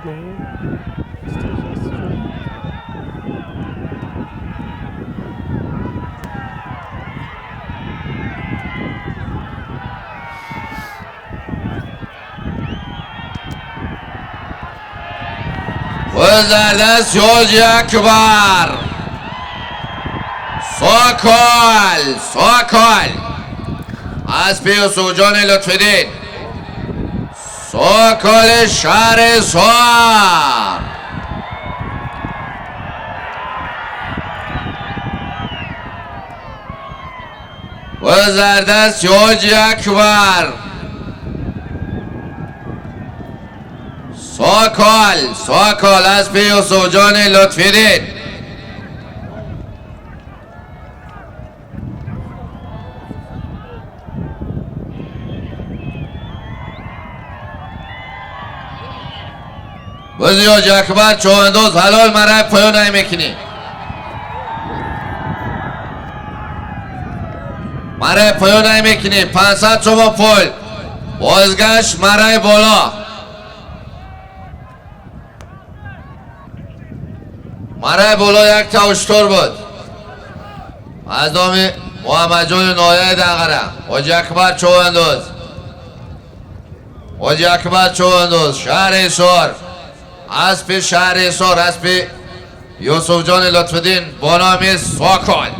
Nee. Ist schon. Gözlerden Yolcu Akbar. Sokol, Sokol. Aspi Yusufcan Lütfedin. Sokol şehri Soğan. Gözlerden Yolcu Akbar. Sokol, Sokol Aspi Yusufcan Lütfedin. Бузи Ҳоҷи Акбар човандоз ҳалол марай поён мекунӣ. Марай поён мекунӣ 500 сомон пул. Бозгашт марай боло. Марай боло як та уштур буд. Аз номи Муҳаммадҷони ноҳияи Данғара. Ҳоҷи Акбар човандоз. Ҳоҷи Акбар човандоз шаҳри Ҳисор. Аспи шаҳри Ҳисор, аспи Юсуфҷони Лутфиддин бо номи Сокол.